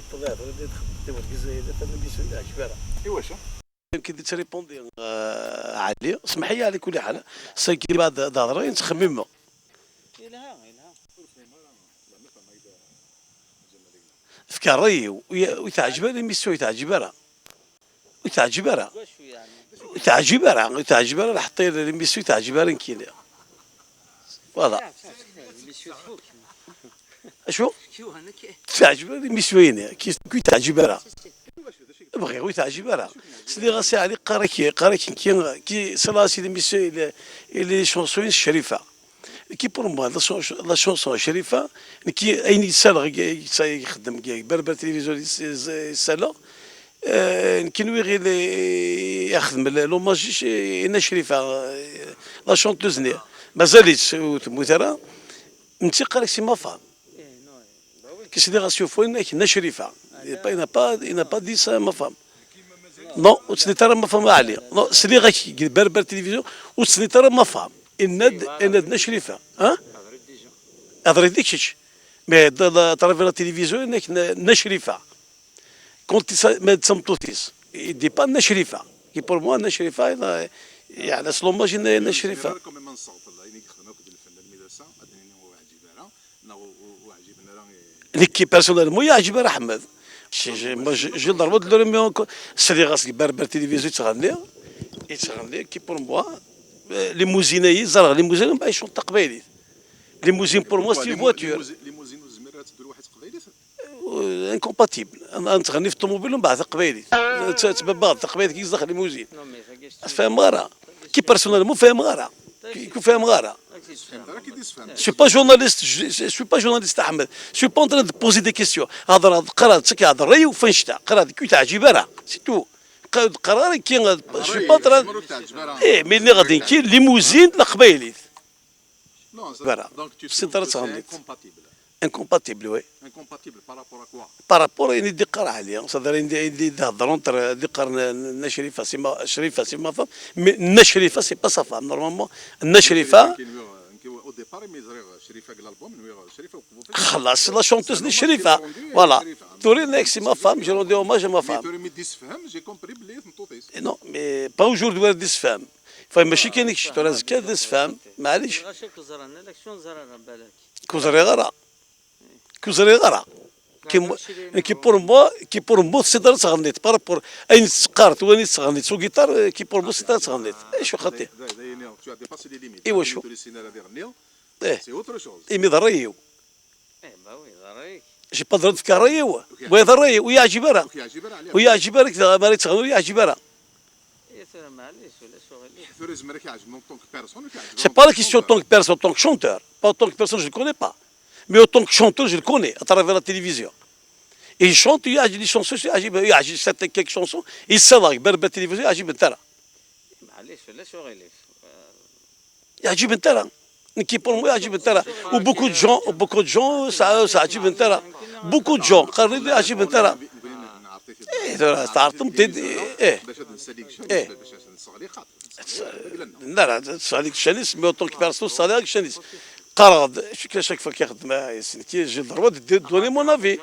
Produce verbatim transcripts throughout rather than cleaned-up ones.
Tebɣiḍ ad txedmeḍ tiwet Lezzayer, atan l'émission ur yeɛǧib ara. Iwacu? Yemkin ad trépondi, euh, Ɛli. Smeḥ-iyi, Ɛli, kulli ḥal. Sagi, bɛed ad hedreɣ, i nettxemmim. Yelha, yelha. Fk ṛṛay-iw. Ur y-, ur teɛǧib ara l'émission, ur teɛǧib ara. Ur teɛǧib ara. Ur teɛǧib ara, ur teɛǧib ara, lḥeṭṭa, l'émission ur teɛǧib ara nekkini. Voilà. Acu? Teɛǧib ara l'émission-inu, ki, ki teɛǧib ara. Bɣiɣ ur teɛǧib ara. Sliɣ-as i Ɛli, qqar-ak, qqar-ak nekki, ki, sliɣ-as i l'émission, i les, i les chansons n Crifa. Qui pour moi, la chan-, la chanson Crifa, nekki ayen yessaleɣ, yessa-, yexdem, Berber Télévision yess-, yessaleɣ, euh, nekki nwiɣ il, yexdem l'hommage i Nna Crifa, euh, la chanteuse-nni. Mazal-itt ur temmut ara, netta qqar-ak c'est ma femme. Ki sliɣ-as yufa-ak Nna Crifa. Il n'a pas, il n'a pas dit ça ma femme. Non, ur tt-tenniḍ ara ma femme a Ɛli. Non, sliɣ-ak deg Berber Télévision, ur tt-tenniḍ ara ma femme. Yenna-d, yenna-d Nna Crifa. Hein? Hedreɣ-d kečč. Mais de la, à travers la télévision, yenna-k Nna, Nna Crifa. Quand il s'a-, mais d tameṭṭut-is. Il dit pas Nna Crifa. Qui pour moi, Nna Crifa, il a, il a l'hommage à Nna, Nna Crifa. Nekki personnellement ur yi-yeɛǧib ara Ḥmed. J'ai, j'ai, moi, j'ai, j'ai le droit de le remettre en cause. Sliɣ-as deg Berber Télévision yettɣenni, yettɣenni, qui pour moi, euh, limousine-ayi, ẓerreɣ limousine, ma yecɣel taqbaylit. Limousine pour moi, c'est une voiture. Limousine, limousine ur tezmir ad teddu lwaḥid s teqbaylit? Euh, incompatible. Ad nettɣenni f ṭumubil, mbeɛd taqbaylit. Tt-, ttbabbaɣ-d taqbaylit, ki zdax limousine. Ad fehmeɣ ara. Qui personnellement ur fehmeɣ ara. Ki, ki ur fehmeɣ ara. Je suis pas journaliste, je, je, je suis pas journaliste, Ahmed. Je suis pas en train de poser des questions. Hedreɣ, qqareɣ-d, ttkeɣ-d ṛṛay-iw f annect-a. Qqareɣ-d, ki ur teɛǧib ara. C'est tout. Qqareɣ, qqareɣ ara, ki, je suis pas en train. Eh, mais nniɣ-d nekki, limousine, la qbaylit. Voilà. C'est très incompatible. Incompatible, oui. Incompatible par rapport à quoi? Par rapport à ayen i d-iqqar Ɛli, c'est-à-dire ayen i d-, ayen i d-heddren, d-iqqar Nna, Nna Crifa, c'est ma, Crifa, c'est ma femme, mais Nna Crifa, c'est pas sa femme. Normalement, Nna Crifa, au départ, mais Crifa, l'album, Crifa, xlaṣ, la chanteuse n Crifa. Voilà. Tura yenna-ak c'est ma femme, je rends hommage à ma femme. Et non, mais pas aujourd'hui, ad d-issefhem. Fa mačči kan i kečč, tura azekka ad d-issefhem, maɛlic. Ku ẓriɣ ara. Ku ẓriɣ ara. Ki, ki pour moi, ki pour moi, c'est dans la tɣennit. Par rapport, ayen teqqar, tura ayen tettɣenni s ugiṭar, ki pour moi, c'est dans la tɣennit. Acu xaṭi? Iwacu? Eh. Imi d ṛṛay-iw. J'ai pas le droit de fk ṛṛay-iw. Wa d ṛṛay-iw, ur yeɛǧib ara. Ur yeɛǧib ara, ma ara yettɣenni, ur yeɛǧib ara. C'est pas la question en tant que personne, en tant que chanteur. Pas en tant que personne, je le connais pas. Mais en tant que chanteur, je le connais à travers la télévision. Et il chante, il y a des chansons, il y a, il y a certaines, quelques chansons, il s'en va, Berber Télévision, il y a des yeɛǧib-iten ara. Nekki pour moi yeɛǧib-iten ara. U beaucoup de gens, u beaucoup de gens, ça, ça yeɛǧib-iten ara. Beaucoup de gens, qqaren-d yeɛǧib-iten ara. Eh, tura, tɛerḍemt-id, eh. Eh. Nara, tesɛa deg ccan-is, mais en tant que personne, tesɛa deg ccan-is. Qqareɣ-d, chaque fois كيخدم, eh, c'est que j'ai le droit de, de donner mon avis.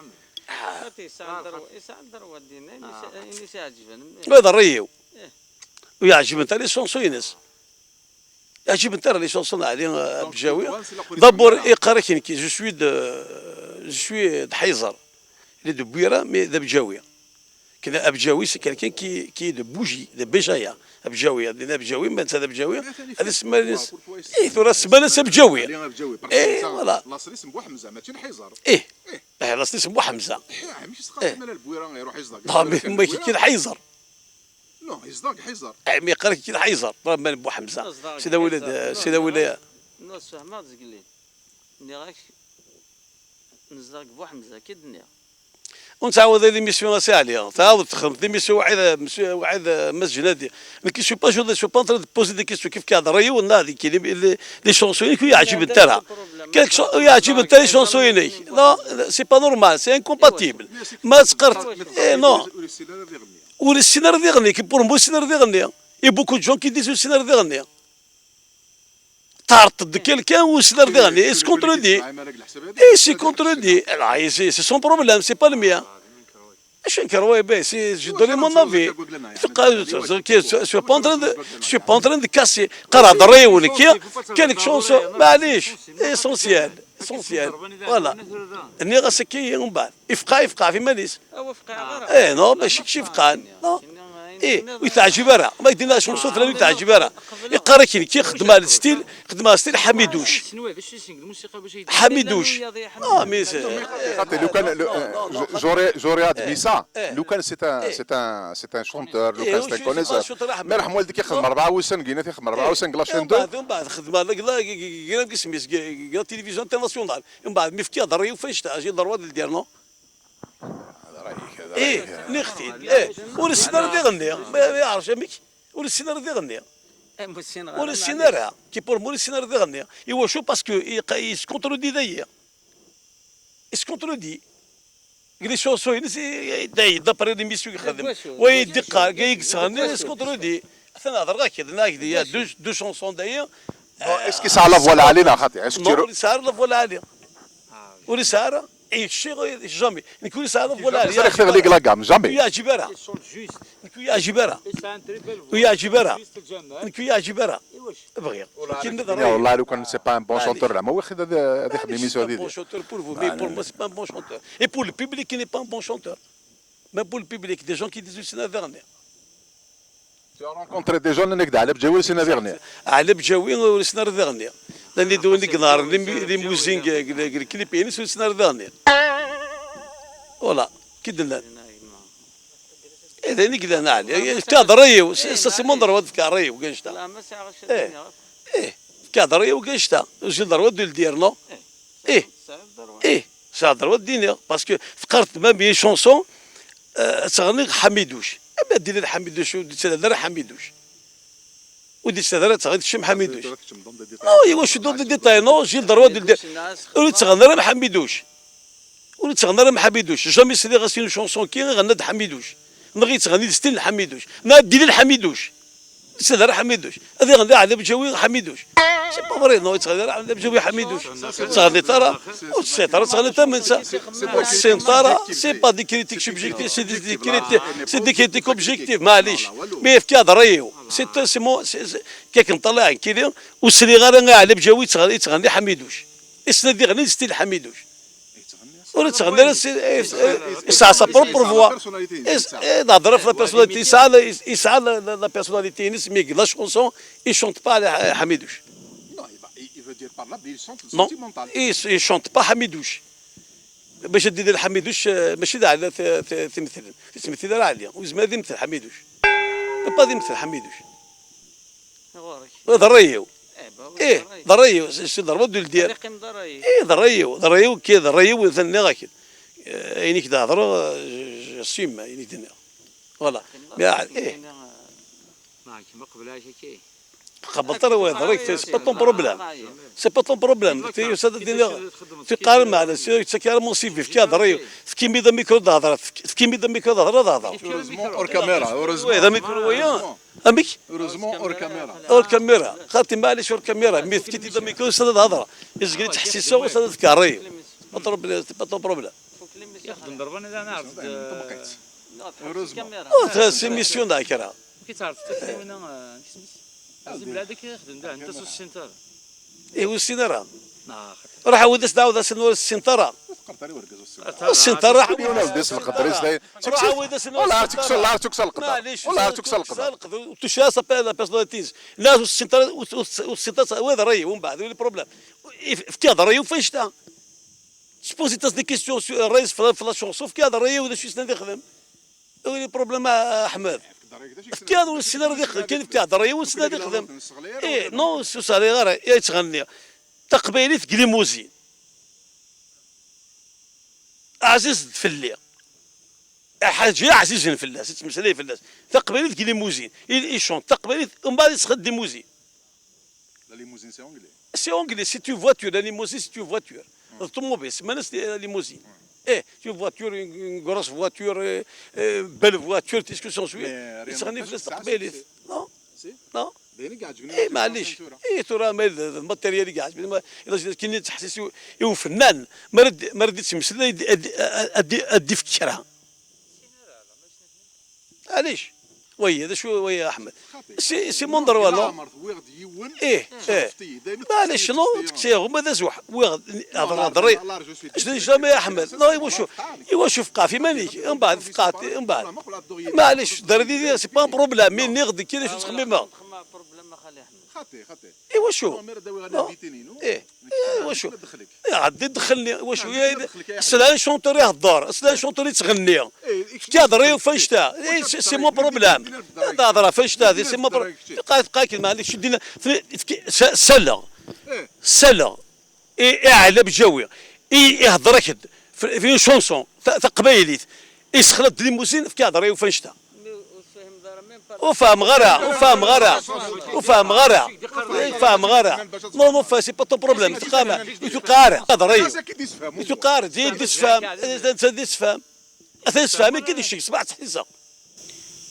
Yesɛa ddrew-, yesɛa ddrew ad d-yenna ayen i s-, ayen i s-iɛeǧben. Ma d ṛṛay-iw. Ur yeɛǧibent ara les chansons-ines. Yeɛǧibent ara les chansons n Ɛli, euh, Abjawi. D'abord, iqqar-ak nekki, je suis de, je suis de Ḥiẓer. Il est de Bouira, mais d Abjawi. Kien Abjawi, c'est quelqu'un qui, qui est de Bougie, de Béjaïa. Abjawi, ad d-nini Abjawi, ma netta d Abjawi, ad isemma-ines. Eh, tura semman-as Abjawi. Eh, voilà. Eh, eh, laṣel-is Buḥemza. Eh. Ah, mais, mais qui est Ḥiẓer. Non, yezdeɣ deg Ḥiẓer. Eh, mais iqqar-ak-d Ḥiẓer, ضرب من Buḥemza. C'est la wilaya, c'est la wilaya. Non, sfehmeɣ-d zgelli. Nniɣ-ak, nezdeɣ deg Buḥemza, akka i d-nniɣ. Ur nettɛawad ara l'émission a Si Ɛli. Tɛawed texdem l'émission waḥid, monsieur, waḥid, Mass Ǧnadi. Nekk, je suis pas journaliste, je suis pas en train de poser des questions. Kif kan, ṛṛay-iw, nna, di kini, les, les chansons-inek ur yeɛǧibent ara. Quelque chose, ur yeɛǧibent ara les chansons-inek. Non, c'est pas normal, c'est incompatible. Ma teqqar, eh, non. Ur yessin ara ad iɣenni, qui pour moi ur yessin ara ad iɣenni. Et beaucoup de gens qui disent ur yessin ara ad iɣenni. Tɛerḍeḍ-d quelqu'un ur yessin ara ad iɣenni, il se contredit. Et il se contredit. Alors, c'est, c'est son problème, c'est pas le mien. Acu nker, ouais, ben, c'est, je donne mon avis. Tqa-, je, je, je suis pas en train de, je suis pas en train de casser. Qqareɣ-d rray-iw nekki, quelque chose, maɛlic, essentiel, essentiel. Voilà. Nniɣ-as akka-yi, umbeɛd. Ifqeɛ, ifqeɛ f iman-is. Eh, non, mačči kečč ifqan. Non. Eh, ur yi-teɛǧib ara. Ma k-d-nniɣ acu n ṣṣut flan ur yi-teɛǧib ara. Iqqar akken, kki xeddmeɣ stil, xeddmeɣ stil Ḥamiduc. Ḥamiduc. Ah, mais c'est, eh, Attends, لو كان le- euh, j'aurais j'aurais admis ça. لو كان c'est un c'est un c'est un chanteur, لو Eh, كان je c'est un suis pas connaisseur. chanteur, Ahmed. Mais راه موالد كيخدم أربعة وعشرين كينا تيخدم أربعة وعشرين كلا ومن شندو. بعد، ومن بعد خدمة لا لا لا تلفزيون انترناسيونال، ومن بعد مي فكي هضر يوفا يشتا اجي ضروا ديال ديالنا. ايه نختي ايه. ورسينا راه يغني، ما يعرفش ميك. ورسينا راه يغني. ورسينا راه كي بور موريسينا راه يغني. ايوا شو باسكو يسكونترودي دايا. يسكونترودي. قال لي شو سوي نسي داي دابري لي ميسيو يخدم. وي دقة كي يسغني يسكونترودي. انا هضر غير كذا هكذا دو دو شونسون دايا. Est-ce que ça la voix العالية خاطي؟ Est-ce que نو سعر لا فوالا عالية. ولي سعر اي شي جامي نكون سعر لا فوالا عالية. Ça يخليك la gamme jamais. يعجب راه. نكون يعجب راه. ويعجب راه. نكون يعجب راه. بغيغ. كي نظر يا والله لو كان c'est pas un bon chanteur لا ما واخد هذا هذا يخدم ميسيو يسوى هذه. Bon chanteur pour vous, mais pour moi c'est pas un bon chanteur. Et pour le public il n'est pas un bon chanteur. Même pour le public, des gens qui disent c'est un dernier. Tu as rencontré des gens اللي نقد على بجاوي سينا ديغني. على بجاوي ورسنا راه ديغني. لاني دوني كنار لي موزين الكليب ينس ورسنا راه ديغني. Voilà. كي دلنا. اذا نقدر نعلي كادريو سي موندر واد كاريو كاشتا. ايه كادريو كاشتا. جي ضروا ديال ديرنا. ايه ايه سي ضروا ديني. Parce que فكرت ما بين شونسون. تغني حميدوش. اما دير حميدوش ودي تهدر حميدوش. ودي تهدر تغني تشم حميدوش. نو ايوا شو دو دي ديتاي نو جي ضروا ديال. ولي تغنى راه حميدوش. ولي تغنى راه حميدوش jamais سيدي غاسين شونسون كي غنى حميدوش. نغي تغني ستيل حميدوش نا دير حميدوش. سيدي راه حميدوش هذه غنى على بجاوي حميدوش. C'est pas vrai non تغنى راه على بجاوي حميدوش. تغني ترى وتسيطر تغني تما انت. السنطرة c'est pas des critiques subjectives c'est des critiques c'est des critiques objectives معليش. Mais في كادر ايو c'est c'est كيك نطلع كيلي. وسري غير على بجاوي تغني تغني حميدوش. اسنا دي غني ستيل حميدوش. ولا تغني راه سي- إيه، إيه، يسعى سا بروبر فوا. إيه، نهضر في لا بيرسوناليتي يسعى لا- يسعى لا- لا- لا بيرسوناليتي ينس مي لا شونسون. اي شونت با على حميدوش. Non, il, va, il, il veut dire par là, il chante نو sentimental. اي اي شونت با حميدوش. باش دير حميدوش آه، ماشي دا على ث- ث- تمثل تمثل راه عليا وزمان دي مثل حميدوش. با دي مثل حميدوش. هذا الريو. ايه ضريو سي ضربه دول ديال. ايه ضريو ضريو كي ضريو ثاني غاكي. عينيك تهضر سيما عينيك دنيا. Voilà. Mais ايه. معك ما قبلهاش كي خبطر وين ضريك c'est pas ton problème. C'est pas ton problème. تي استاذ الدنيا. تقارن معنا سي تكارمون سي في كي ضريو. في كيمي دا ميكرو تهضر في كيمي دا ميكرو تهضر تهضر. Heureusement, hors caméra, heureusement. وي ذا ميكرو ويا. امك. Heureusement, hors caméra. Hors caméra خاطي معليش hors caméra mais في كيتي دا ميكرو استاذ تهضر. يزقري تحسيسه استاذ كاري. Pas ton problème. يخدم ضربان اذا انا عرفت طبقت. اوه سي ميسيون ذاكره. كي تعرف حتى كيما انا سميت زين بلادك يخدم كاع انت سوسينتر. ايه والسينارة. اه راح عاود اسنا عاود اسنا السينطرة. فكرت على ورقه زوج السينطرة. يونس ديس القدريس داي. راح عاود اسنا والله عرفتك سال عرفتك سال القدر. معليش والله عرفتك سال القدر. تو شاس ابيل لا بيرسوناليتيز. لا السينطرة السينطرة وين راهي ومن بعد وين البروبليم؟ في كادر يوم فاش تا. سبوزي تاس دي كيستيون الرئيس في لا شونسون في كادر يوم ولا شو يسنا يخدم. وين البروبليم احمد؟ في كادر والسيناريو دي كاين في كادر يوم السيناريو يخدم. ايه نو سو سالي غير يتغني. تقبيلي في ليموزين. عزيز فلي. حاجة عزيزين في الناس تمسلي في الناس. تقبيلي في ليموزين ايشون تقبيلي ومن بعد يسخد ليموزين. La limousine, c'est anglais. C'est anglais, c'est une voiture, la limousine c'est une voiture. L'automobile, c'est maintenant c'est la limousine. Eh, c'est une voiture, une, une grosse voiture, euh, euh, belle voiture, tout ce que ça suit. Mais rien يسخني n'empêche في que ça a تقبيلي. succès. Non, Si. non. دايرين كيعجبني اي معليش. اي ترى ما الماتيريال اللي كيعجبني ما الا كاين اللي تحسس يو فنان ما رد ما رد يتمثل ادي ادي في كرهه. Ɛlic. Waya, d acu waya, Aḥmed? Si, si mon droit, non? Ih, ih. Maɛlic, non, tektiɣ, ma d azweḥ. Wiɣ, hḍer, hḍer. Je dis jamais, Aḥmed. Non, iwacu, iwacu fqeɛ f iman-ik? Mbeɛd fqeɛt, mbeɛd. Maɛlic, d rridi, c'est pas un problème. Mi nniɣ-d kra acu ttxemmimeɣ. Iwacu? Ih, ih, iwacu? Iɛeddi ddxel-nni, iwacu? Slan chanteur ihedder, slan chanteur yettɣenni. Fkiɣ-d rrif annect-a. Eh, c'est, c'est mon problème. Ad hedreɣ f annect-a, c'est mon problème. Tqac, tqac, ma ɛandekx cceddi-nni. Ssaleɣ. Ssaleɣ. I, iɛleb jawi. I, ihedder-ak-d f, f une chanson ta, taqbaylit. Isexleḍ-d limousine, fkiɣ-d rrif annect-a. Ur fehmeɣ ara, ur fehmeɣ ara, ur fehmeɣ ara, ur fehmeɣ ara. Non, non, c'est pas ton problème. Teqqa, ur tuqiɛ ara. Ad rrif. Ur tuqiɛ ara. Di, d isefham. Netta d isefham. Atan isefham, akka d icek, ṣbeḥ ttḥiseɣ.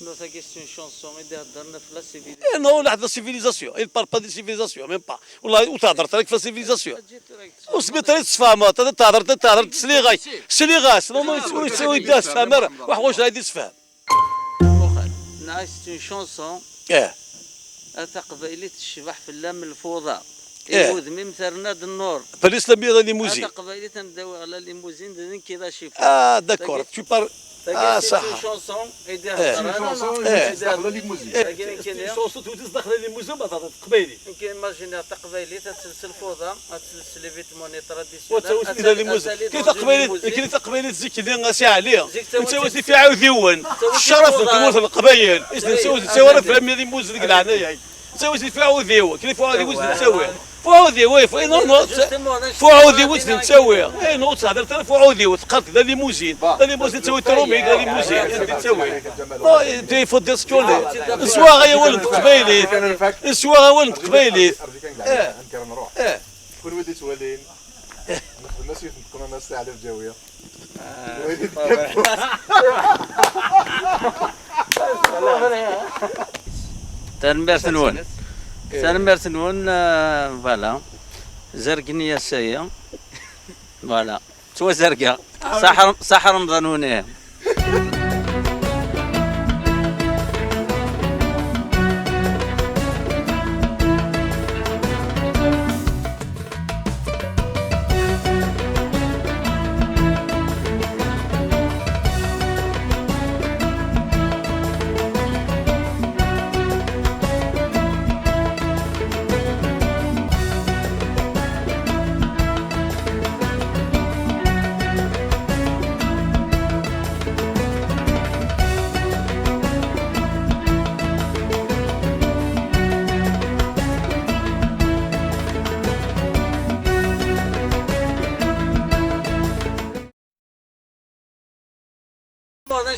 Non, tagi, c'est une chanson i d-iheddren ɣef la civilisation. Eh, non, la civilisation. Il parle pas de civilisation, même pas. Wallah, ur theddreḍ ara ɣef la civilisation. Ur tesmiḍ ara ad tesfehmeḍ, ad tehḍreḍ, ad tehḍreḍ, sliɣ-ak. Sliɣ-as. Non, non, ur, ur, ur yeddi ad sefhem ara. Ur ḥwaǧeɣ ad isefhem. Muxal. Neɣ c'est une chanson. Eh. A taqbaylit tecbeḥ fell-am lfuḍa. Eh. I wudem-im terna-d nnur. Fell-as la mise en limousine. A taqbaylit am dawiɣ la limousine, d nekk i d acifur. Ah, d'accord. Tagi, tu parles. Tagi, ah, c'est une chanson i d-iheddren. Eh. Tagi nekkini. Chanson tewwet-itt daxel la limousine, ma teqbaylit. Nekkini imaginer taqbaylit, ad tels lfuḍa, ad tels les vêtements traditionnels. Ur ttawi-tt la limousine. Kra taqbaylit, kra taqbaylit zik-nni, a Si Ɛli. Zik ttawi-tt f iɛudiwen. Ccref n tmurt n Leqbayel. Is nettawi, nettawi ara f la limousine deg leɛnaya-k. Ttawi-tt f uɛudiw, kra f uɛudiw i s-nettawi. F uɛudiw, eh, f, eh, non, non, f uɛudiw i s-nettawi. Eh, non, ur tehdireḍ ara f uɛudiw, teqqar-d la limousine. La limousine tettawi trumig, la limousine i s-nettawi. Non, eh, il faut dire ce qu'on est. Neswa awal n teqbaylit. Neswa awal n teqbaylit. Eh, eh. Kunwi d-ittwalin, nexdem-as yiwet n tqnana s Ɛli Bǧawi. Tanemmirt-nwen. Tanemmirt-nwen, euh, voilà. Zergen-iyi ass-agi. Voilà. Ttwazergeɣ. Saḥ Rem-, saḥ Remḍan unihim.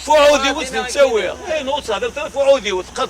F uɛudiw i s-nettawi. Ayen ur tehdireḍ ara f uɛudiw, teqqareḍ